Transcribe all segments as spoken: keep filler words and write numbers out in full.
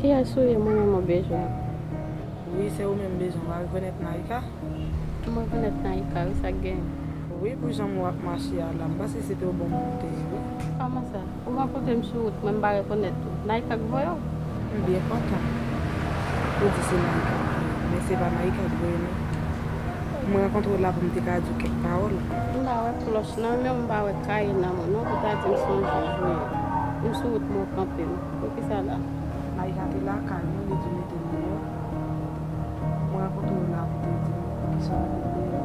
Kiyès ou ye, mwen menm ou bezwen? Wi, se ou menm m bezwen. W a rekonèt Naïka? M rekonèt Naïka, wi, sa k gen? Wi, pou jan w ap mache a la, m panse se te yon bon moun ou te ye, wi. Kòman sa? Ou rankontre m sou wout mwen, m pa rekonèt ou. Naïka k voye w? M byen kontan ou di se Naïka k voye m, men se pa Naïka k voye m, non. Mwen rankontre w la pou m te ka di w kèk pawòl. M pa wè klòch nan men w, m pa wè kaye nan men w, non, pou ta di m se yon jij ou ye. M sou wout mwen, w kanpe m. Poukisa la? Naïka te lakay mwen, li di w mete m deyò. Mwen rankontre w la pou te di m poukisa w mete m deyò.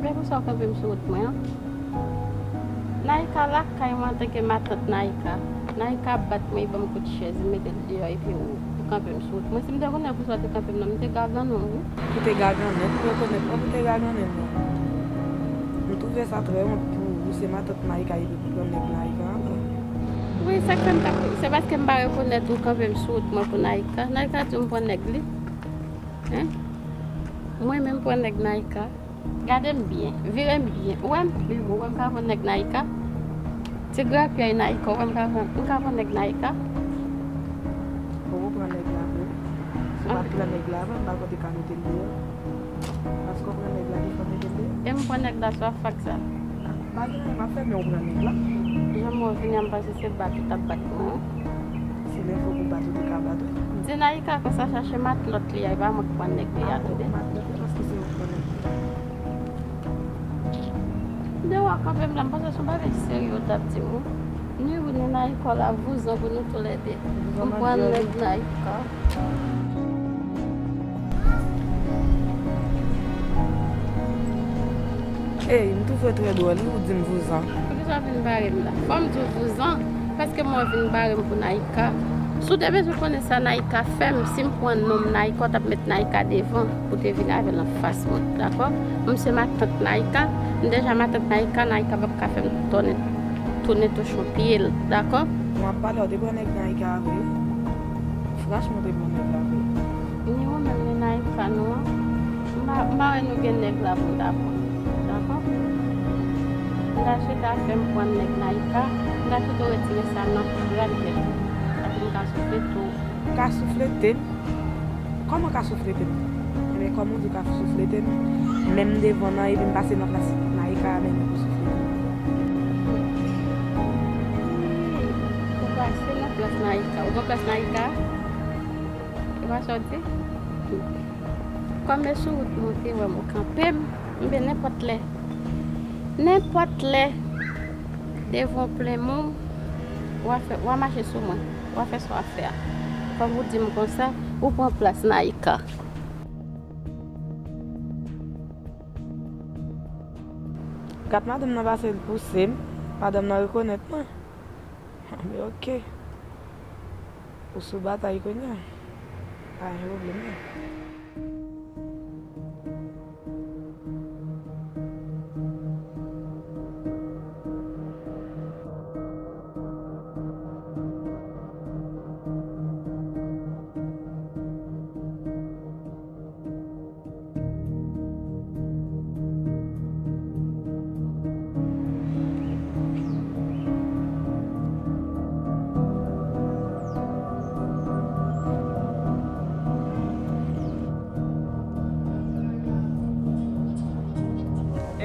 Men poukisa w kanpe m sou wout mwen an? Naïka lakay mwen antanke matant Naïka. Naïka ap bat mwen, li ban m kout chèz, li mete l deyò, epi ou, ou kanpe m sou wout mwen. Si m te konnen poukisa w te kanpe m nan, m te gagannen w, wi. Ou te gagannen m, ou rekonèt mwen, ou te gagannen m, non. M twouve sa trè wont pou ou, se matant Naïka epi pou pran nèg Naïka an pran. Wi, sa k fè m t ap, se paske m pa rekonèt ou kanpe m sou wout mwen pou Naïka. Naïka di w m pran nèg li. Hein? Mwen menm pran nèg Naïka. Gade m byen, vire m byen. Ou wè m, ou wè m ka pran nèg Naïka? Ti grapyèy Naïka, ou wè m ka pran, m ka pran nèg Naïka? Ou pran nèg la vre? Si w pa t pran nèg la vre, m pa konn te ka mete l deyò. Paske w pran nèg la ki fè w mete l deyò? E m pran nèg la sou afè sa. Pa gen anyen m ap fè, men w pran nèg la. Jan m wè w vini an, m panse se bat ou t ap bat mwen, wi. Se lefo pou bat ou te ka bat, wi. Di Naïka konsa chache matlòt li a, e pa mwen k pran nèg li a, tande. Matlòt li, paske se ou k pran nèg li. Dewa kanpe m la, m panse se yon bagay serye w t ap di m, wi. Ni ou ni Naïka la vouzan pou nou toulède. M pran nèg Naïka. Ey, m twouve w trè dwòl, wi, ou di m vouzan. Poukisa w vin bare m la? Fò m di w vouzan, paske m wè w vin bare m pou Naïka. Si w te bezwen konnen sa Naïka fè m, si m pran non m Naïka, w t ap met Naïka devan pou w te vin avè l anfas mwen, dakò? M se matant Naïka, m deja matant Naïka, Naïka p ap ka fè m tounen, tounen touchon pye l, dakò? Mwen ap pale, w te pran nèg Naïka vre? Franchman, w te pran nèg la vre? Ni ou menm, ni Naïka nou an. M pa, m pa wè nou gen nèg la pou n ta pran. Dakò? M ta swete afè m pran nèg Naïka. M ta swete w retire sa nan pral tèt ou. Paske m ka souflete w. Ka souflete m? Kòman ka souflete m? Ebyen, kòm ou di w ka souflete m, men m devan nan, epi m pase nan plas Naïka a, men nou pou souflete m. Ou pase nan plas Naïka. Ou pran plas Naïka? E pa sa w di? Kòm e sou wout mwen w te wè m, ou kanpe m, oubyen nenpòt lè, nenpòt lè, devan w plen moun, w a fè, w a mache sou mwen, w a fè sa w ap fè a. Kòm ou di m konsa, ou pran plas Naïka. Gad madanm nan pase l pouse m, madanm nan rekonèt mwen. Men oke. Ou sou batay kounye a. Pa gen pwoblèm non.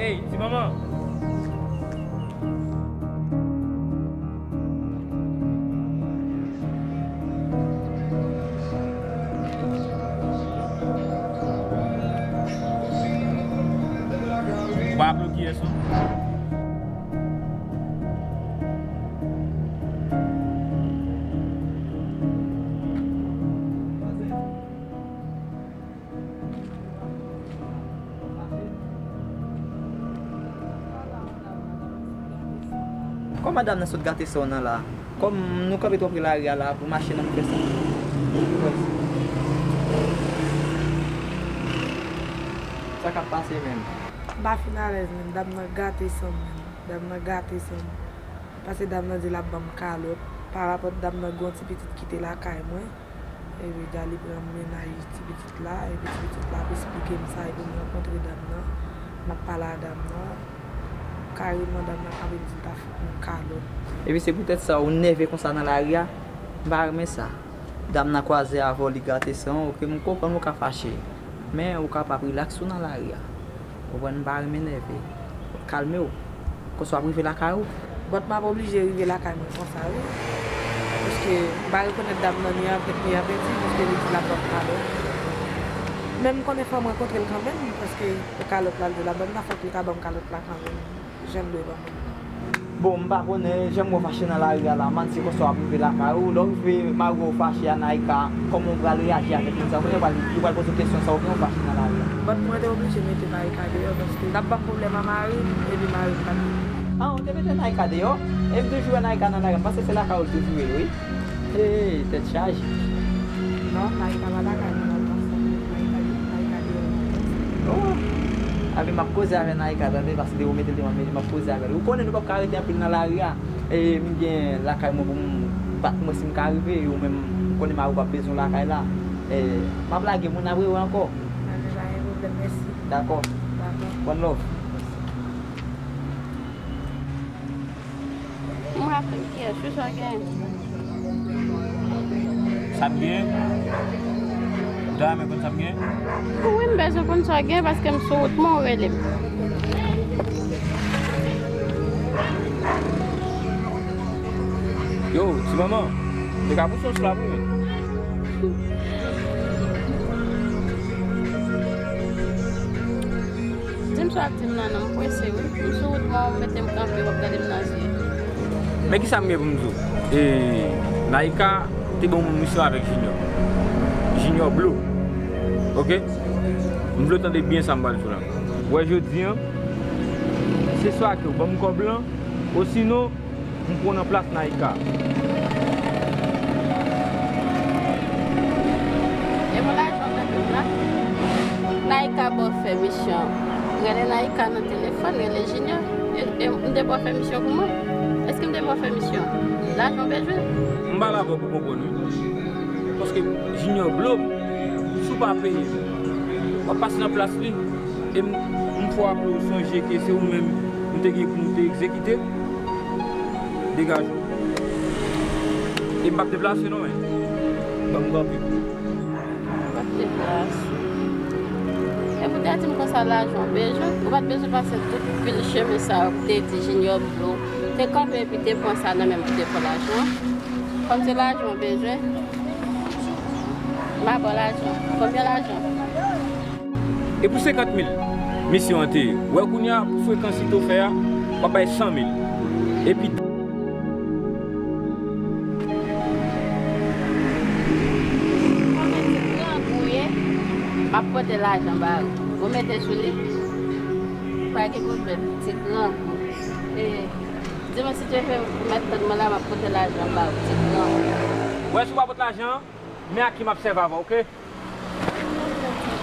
Ey, ti manman! Ou pa raple w kiyès ou? Kòman dam nan sot gate san w nan la? Kòm nou kanpe twò pre lari a la pou mache nan fè sa. Sa k ap pase menm? M pa fin alèz menm, dam nan gate san m menm. Dam nan gate san m. Paske dam nan di l ap ban m kalòt. Parapòt dam nan gen yon ti pitit ki te lakay mwen. Epi Dali pran mennaj ti pitit la, epi ti pitit la ap esplike m sa, epi m rankontre dam nan, m ap pale a dam nan, kareman dam nan kanpe m di l ta fout m kalòt. Epi se poutèt sa ou nève konsa nan lari a? M pa renmen sa. Dam nan kwaze avè w, li gate san w, oke, m konprann ou ka fache. Men ou kapab rilaks ou nan lari a. Ou konprann, m pa renmen nève. Kalme w. Konsa w ap rive lakay ou. But m ap oblije rive lakay mwen konsa, wi. Paske m pa rekonèt dam nan ni an, ni an pedi, paske li di l ap ban m kado. Men m konnen fò m rankontre l kanmenm, paske e kalòt la l di l ap ban m nan, fòk li ka ban m kalòt la kanmenm. Jan l dwe ban m. Bon, m pa konnen, jan m wè w fache nan lari a la, man, se konsa w ap rive lakay ou. Lè w rive, mari w fache a, Naïka, kòman w pral reyaji avèk moun sa? Ou konnen yo pral, yo pral poze w kesyon sa, oubyen w fache nan lari a. But mwen te oblije mete Naïka deyò, paske l t ap ban m pwoblèm a mari m, epi mari m pa t vini. Ah, ou te mete Naïka deyò? E m toujou wè Naïka nan lari a, m panse se lakay ou l toujou ye, wi. Hey, tèt chaje. Non, Naïka pa lakay mwen nan tan sa. Naïka, Naïka deyò nan tan sa. Oh. Ape m ap koze avè Naïka, tande, paske depi w mete l devan m, m ap koze avè l. Ou konnen nou p ap ka rete anpil nan lari a. E m gen lakay mwen pou m bat mwen si m ka rive, e ou menm, ou konnen mari w ap bezwen w lakay la. E m ap lage moun, n ap rewè ankò. Anben, pa gen pwoblèm, mèsi. Dakò. Dakò. One love. Mwen ap fè kiyès? Wi, sa w gen? Sa m gen? Ou ta renmen konn sa m gen? Wi, m bezwen konn sa w gen paske m sou wout mwen, ou rele m. Yo, ti manman, m te ka pouse yon slap, wi. Di m sa w ap di m nan, non, m prese, wi. M sou wout mwen, ou mete m kanpe, w ap gade m nan zye. Men ki sa m gen pou m di w? E, Naïka te ban m misyon avèk Junior. Junior Blue. Oke? M vle w tande byen sa m pral di w la. W wè jodi a, se swa ke w ban m kòb lan, osinon, m pran w nan plas Naïka. E pou lajan w t ap jwenn la? Naïka ba w fè misyon. Rele Naïka nan telefòn, rele Junior. E, e m te ba w fè misyon pou mwen? Èske m te ba w fè misyon? Lajan w bezwen? M pale avè w pou konprann, wi. Paske Junior blo m, si w pa peye m, w ap pase nan plas li. E m, m fè w aple w sonje ke se ou menm m te gen pou m te egzekite. Degaje w. E m p ap deplase non, men. Ban m kanpe. M p ap deplase. E pou w te di m konsa lajan w bezwen, ou pa t bezwen pase tout pil chemen sa yo pou te di Junior blo w. Te kanpe epi te pran sa nan men m pou te pran lajan. Kòm se lajan w bezwen, m a ba w lajan. Konbyen lajan? E pou senkant mil misyon an te ye. Wè kounye a, pou frekans li te ofè a, w ap bay san mil. Epi. Kòm se ti grangou ye, m ap pote lajan ba ou. Ou mete sou li. Pa gen pwoblèm, ti grangou. E, di mwen si te fè mèt tann mwen la, m ap pote lajan ba ou, ti grangou. Wè, si w pa pot lajan an, men a ki m ap sèvi avè w, oke?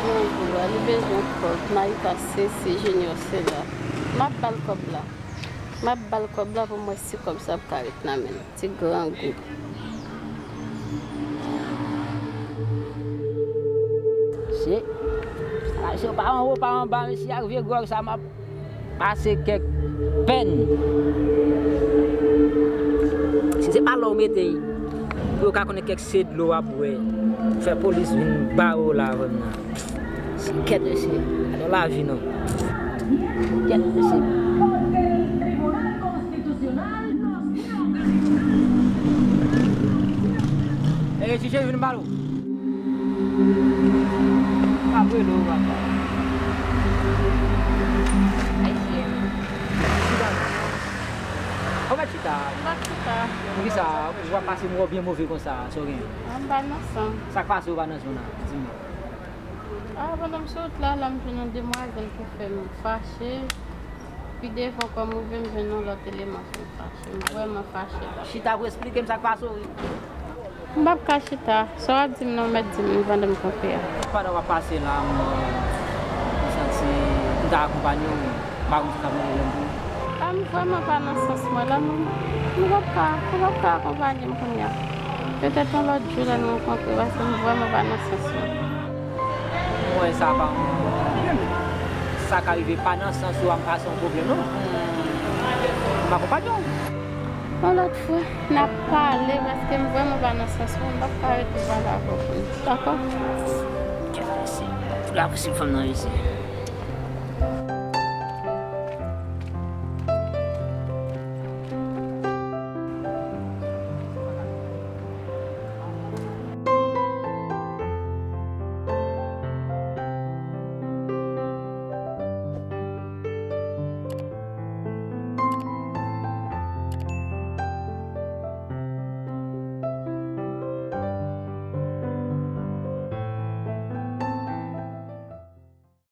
Li bezwen kòb la, li bezwen kòb. Naïka sesi, Junior sela. M ap ba l kòb la. M ap ba l kòb la pou m wè si kòb sa ap ka ret nan men l. Ti grangou. Se, se pa anwo, pa anba, mesye, ak vye gwòg sa m ap pase kèk pèn. Si se pa la w mete l, pou yo ka konnen kèk se dlo w ap bwè, fè polis vin bare w la avè m nan. Se kèt, mesye. Gade yon lavi, non. Kèt, mesye. Ey, T J, vin ba l ou. Pa vre non, papa. Ayisyen. Chita. Ou mèt chita. M p ap chita. Poukisa w ap pase mwen byen move konsa, sa w gen? Ah, m pa nan sans. Sa k pase w pa nan sans la? Di m non. Ah, pandan m sot la, la m jwenn yon demwazèl ki fè m fache. Pi devan, kòm ou vle m jwenn yon lòt eleman fè m fache. M vrèman fache la. Chita pou esplike m sa k pase w, wi. M p ap ka chita. Sa w ap di m nan, w mèt di m pandan m kanpe a. Pandan w ap pase la, m, m santi m ta akonpanye w, m pa konn sa k ap rive menm pou ou. Ah, m vrèman pa nan sans mwen la, non. M p ap ka, ou p ap ka akonpanye m kounye a. Petèt yon lòt jou lè n rankontre, paske m vrèman pa nan sans mwen. Mwen, sa pa yon pwoblèm. Sa ka rive pa nan sans ou a, m pa se yon pwoblèm, non. M akonpanye w. Yon lòt fwa, n ap pale, paske m vrèman pa nan sans mwen, m p ap ka ret pou pale avè w pou nou. Dakò? Kèt, mèsi. Tout la posib fanm nan resi.